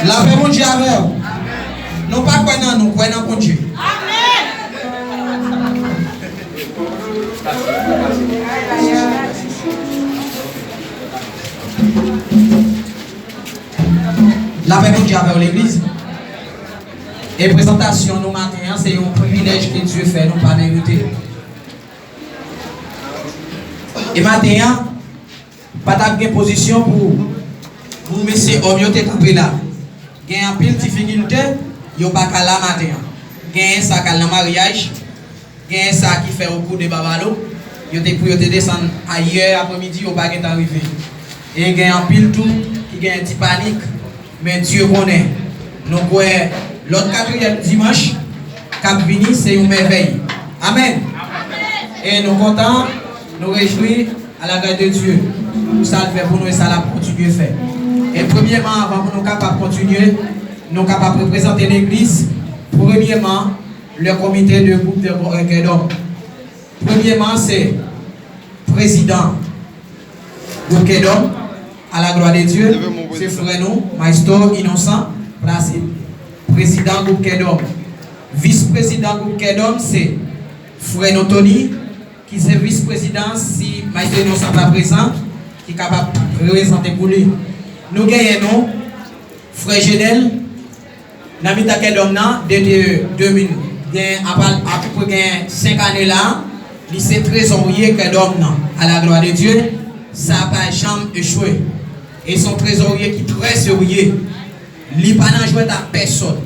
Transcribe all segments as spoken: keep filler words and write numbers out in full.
Lapè Bondye avè w. Nou pa kwè nan nou, kwè nan Bondye. Lapè Bondye avè w, legliz. E prezantasyon nou maten an, se yon privilèj ke Dye fè nou pa merite. E maten an, pa t ap gen pozisyon pou, pou mesye òm yo te kanpe la. Gen anpil difikilte, yo pa ka la maten an. Genyen sa k al nan maryaj, genyen sa ki fè yon kou de babalo, yo te pou yo te desann ayè apremidi, yo pa gentan rive. E gen anpil tou ki gen ti panik, men Dye konnen. Nou kwè lòt katriyèm dimanch k ap vini se yon mèvèy. Amèn. E nou kontan, nou rejwi à la grâce de Dieu pou sa l fè pou nou e sa l ap kontinye fè. E premyèman, anvan pou nou kapab kontinye, nou kapab reprezante legliz, premyèman, le comité de groupe de, euh, Kèdòm. Premyèman, se prezidan gwoup Kèdòm, à la gloire de Dieu, se frè nou, Maestro Innocent Placide, prezidan gwoup Kèdòm. Vis prezidan gwoup Kèdòm, se frè nou Tony, ki se vis prezidan, si Maestro Innocent pa prezan, ki kapab reprezante pou li. Nou genyen nou, frè Jenel, nan mitan Kèdòm nan, depi de mil, gen apre, apeprè gen senk ane la, li se trezorye Kèdòm nan. À la gloire de Dieu, sa pa janm echwe. E se yon trezorye ki trè serye. Li pa nan jwèt ak pèsòn.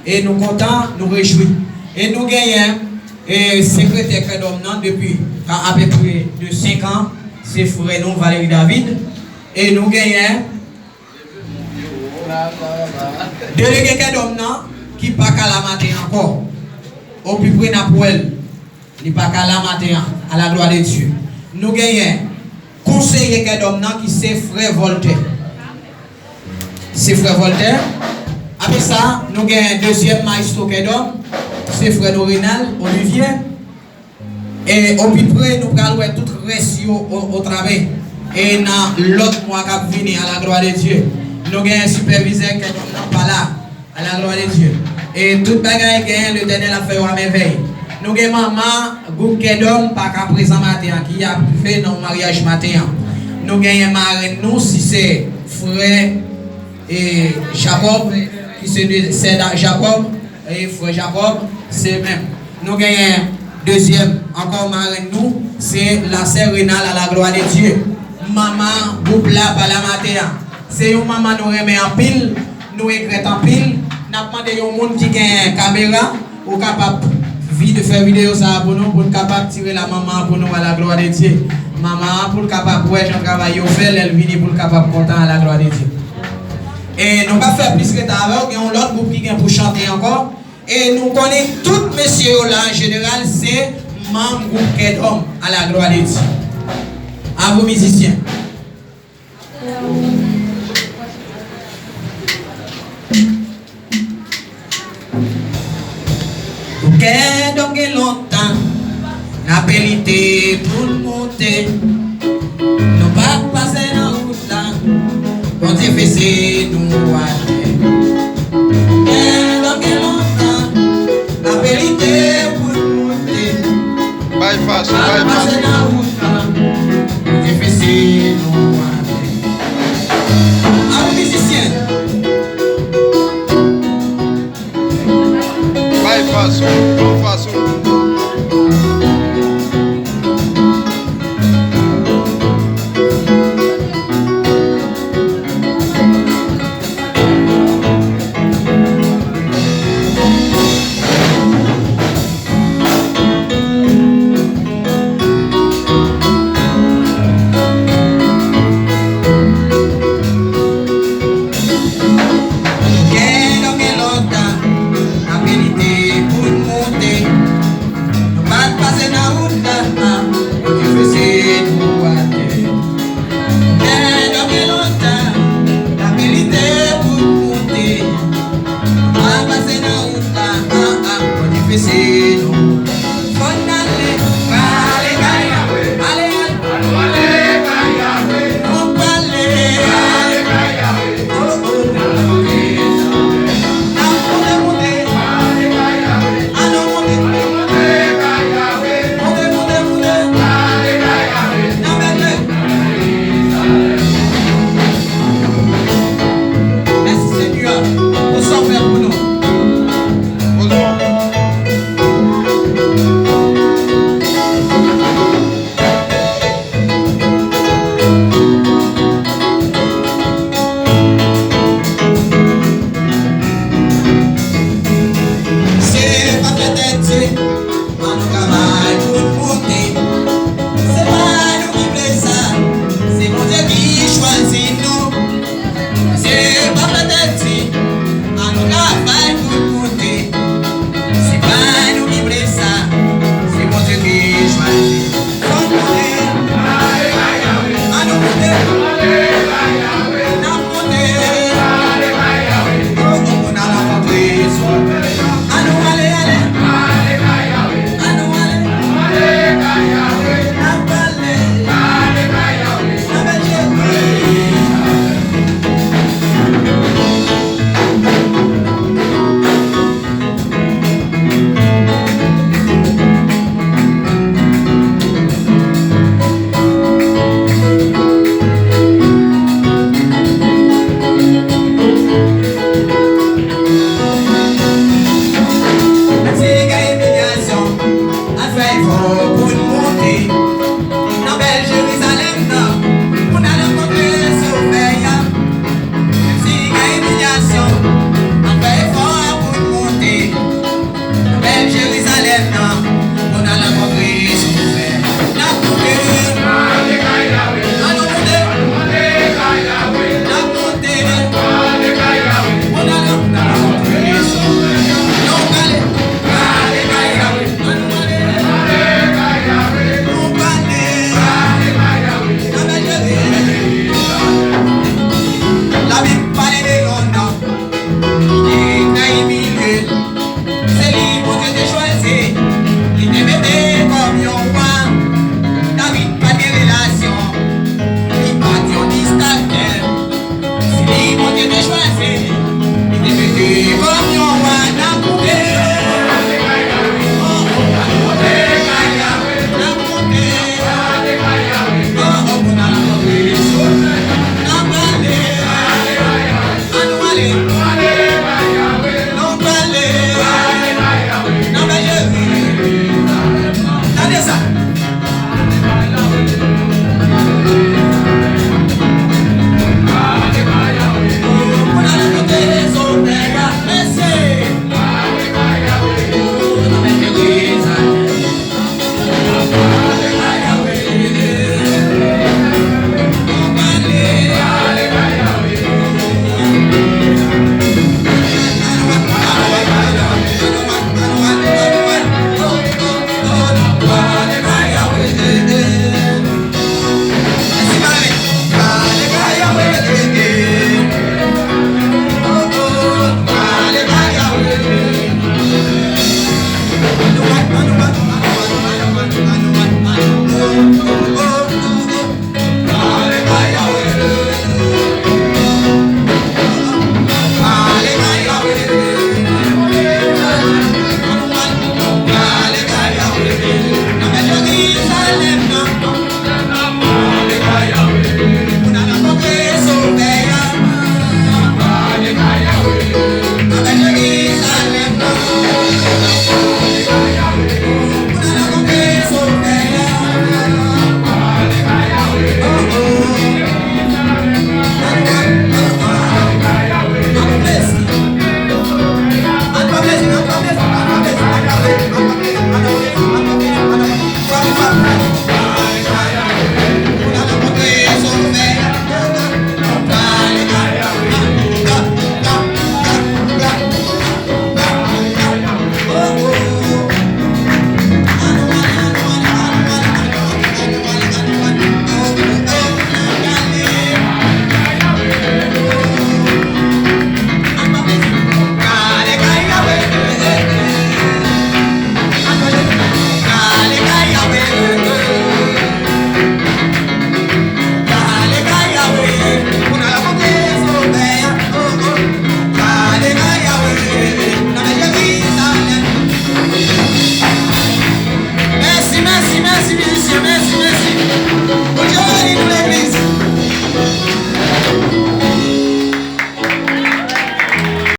E nou kontan, nou rejwi. E nou genyen, e, sekretè Kèdòm nan depi a, apeprè de senk an, se frè nou Valery David. E nou genyen delege Kèdòm nan ki pa ka la maten ankò. Opipre n ap wè l. Li pa ka la maten an. À la gloire de Dieu. Nou genyen konseye Kèdòm nan ki se frè Voltaire. Se frè Voltaire. Apre sa, nou genyen dezyèm maestro Kèdòm, se frè nou Renald Olivier. E opipre, nou pral wè tout rès yo o, otravè. E nan lòt mwa k ap vini, à la gloire de Dieu, nou genyen sipèvizè Kèdòm nan pa la. À la gloire de Dieu. E tout bagay genyen, Letènèl ap fè yo a mèvèy. Nou gen manman gwoup Kèdòm pa ka prezan maten an, ki ap fè nan maryaj maten an. Nou genyen marenn nou, si se frè e Jakòb, ki se de sè Da-, Jakòb, e frè Jakòb, se menm. Nou genyen dezyèm ankò marenn nou, se lasè Renal, à la gloire de Dieu. Manman gwoup la pa la maten an. Se yon manman nou renmen anpil, nou regrèt anpil. N ap mande yon moun ki gen kamera, ou kapab vide, fè videyo sa a pou nou, pou n kapab tire la manman an pou nou, à la gloire de Dieu. Manman an pou l kapab wè jan travay yo fè, lè l vini pou l kapab kontan, à la gloire de Dieu. E nou pa fè plis reta avè w, gen yon lòt gwoup ki gen pou chante ankò. E nou konnen tout mesye yo la an jeneral se manm gwoup Kèdòm, à la gloire de Dieu. A vou mizisyen. Pou Kèdòm gen lontan n ape lite pou n monte. Nou pa t pase nan wout la, Bondye fese nou atè. Kèdòm gen lontan n ape lite pou n monte. Bay fason, bay fason. Bay fason, bay fason.